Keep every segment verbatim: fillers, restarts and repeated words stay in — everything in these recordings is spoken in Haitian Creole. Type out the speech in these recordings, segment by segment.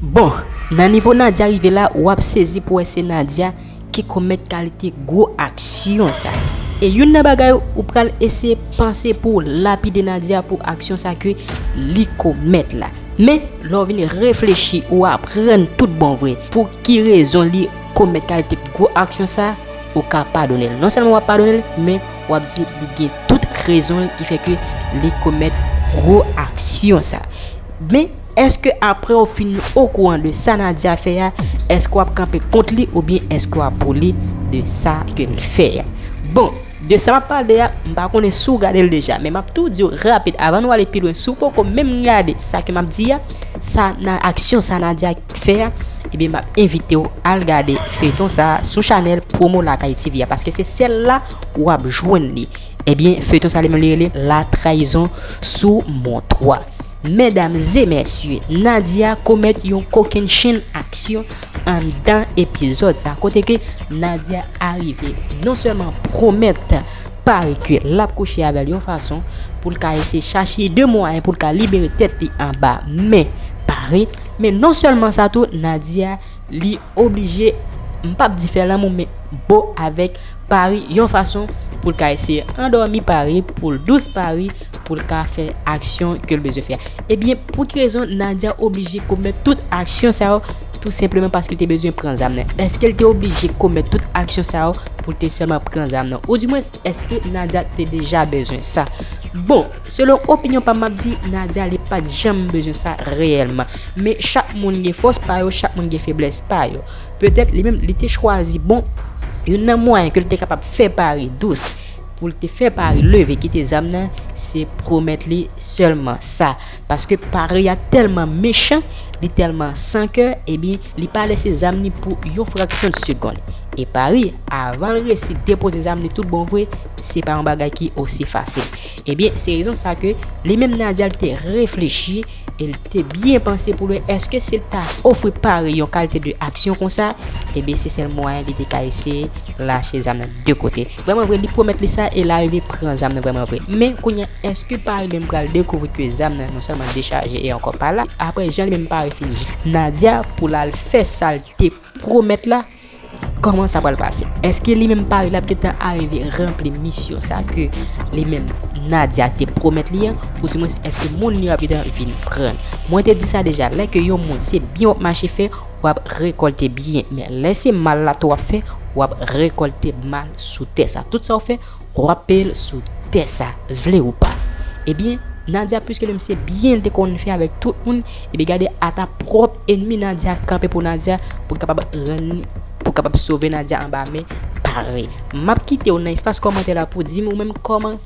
Bon, nan nivo Nadia rive la, w ap sezi pou wè se Nadia ki komèt kalite gwo aksyon sa. E youn nan bagay ou pral eseye panse pou lapide Nadia pou aksyon sa ke li komèt la. Men, lè w vin reflechi, ou aprann tout bon vre pou ki rezon li komèt kalite gwo aksyon sa, ou ka padone l. Non sèlman w ap padone l, men w ap di li gen tout rezon l ki fè ke li komèt gwo aksyon sa. Men, èske apre w fin okouran de sa Nadia fè a, èske w ap kanpe kont li oubyen èske w ap pou li de sa ke l fè a? Bon, de sa m ap pale a, m pa konnen si w gade l deja, men m ap tou di w rapid, avan nou ale pi lwen, si w poko menm gade sa ke m ap di a, sa nan aksyon sa Nadia fè a, ebyen m ap envite w al gade feyton sa sou chanèl Promo Lakay T V a, paske se sèl la w ap jwenn li. Ebyen, feyton sa li menm li rele La Trahison sou Mont twa. Medam e mesye, Nadia komèt yon kokennchenn aksyon anndan epizòd sa, kote ke Nadia arive non sèlman pwomèt Pari ke l ap kouche avè l yon fason pou l ka eseye chache de mwayen pou l ka libere tèt li anba men Pari, men non sèlman sa tou, Nadia li oblije, m p ap di fè lanmou, men bo avèk Pari yon fason pou l ka eseye andòmi Pari, pou l dous Pari, pou l ka fè aksyon ke l bezwen fè. Ebyen, pou ki rezon Nadia oblije komèt tout aksyon sa yo? Tou senpleman paske l te bezwen pran zam nan. Èske l te oblije komèt tout aksyon sa yo pou l te sèlman pran zam nan? Oudimwens, èske Nadia te deja bezwen sa? Bon, selon opinyon pa m, m ap di Nadia li pa t janm bezwen sa reyèlman. Men chak moun gen fòs pa yo, chak moun gen feblès pa yo. Petèt li menm li te chwazi, bon, youn nan mwayen ke l te kapab fè Pari dous, pou l te fè Pari leve kite zam nan, se pwomèt li sèlman sa. Paske Pari a tèlman mechan, li tèlman san kè, ebyen, li pa lese zam li pou yon fraksyon de segonn. E Pari, avan l resi depoze zam li tout bon vre, se pa yon bagay ki osi fasil. Ebyen, se rezon sa ke li menm Nadia l te reflechi e l te byen panse pou l wè èske si l ta ofri Pari yon kalite de aksyon konsa, ebyen, se sèl mwayen li te ka eseye lache zam nan de kote. Vrèman vre, li pwomèt li sa e l arive pran zam nan vrèman vre. Men, kounye a, èske Pari menm pral dekouvri ke zam nan non sèlman dechaje e ankò pa la? Apre, jan li menm Pari fin jere Nadia pou l al fè sa l te pwomèt la, kòman sa pral pase? Èske li menm Pari l ap gentan arive ranpli misyon sa ke li menm Nadia te pwomèt li an? Oudimwens, èske moun li yo ap gentan vin pran l? Mwen te di sa deja, lè ke yon moun se byen w ap mache fè, w ap rekòlte byen. Men lè se mal la tou w ap fè, w ap rekòlte mal sou tè sa. Tout sa w fè, w ap peye l sou tè sa, vle ou pa. Ebyen, Nadia, piske li menm se byen l te konn fè avèk tout moun, ebyen gade ata pwòp enmi Nadia kanpe pou Nadia, pou kapab rann, pou kapab sove Nadia anba men Pari. M ap kite w nan espas kòmantè la pou di m ou menm kòman,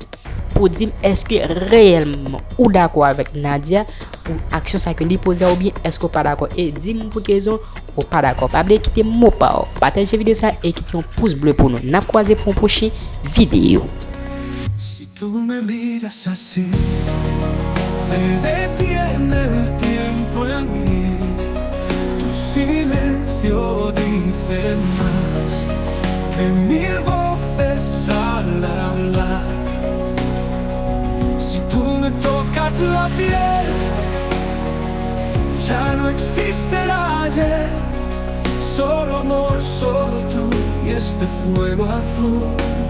pou di m èske reyèlman ou dakò avèk Nadia pou aksyon sa ke li poze a oubyen èske w pa dakò? E di m pou ki rezon ou pa dakò. Pa bliye kite mo pa w, pataje videyo sa e kite yon pous ble pou nou. N ap kwaze pou yon pwochen videyo. Si tú me miras así, te detiene el tiempo en mí. Tu silencio dice más que mil voces al hablar. Si tú me tocas la piel, ya no existirá ayer. Solo amor, solo tú y este fuego azul.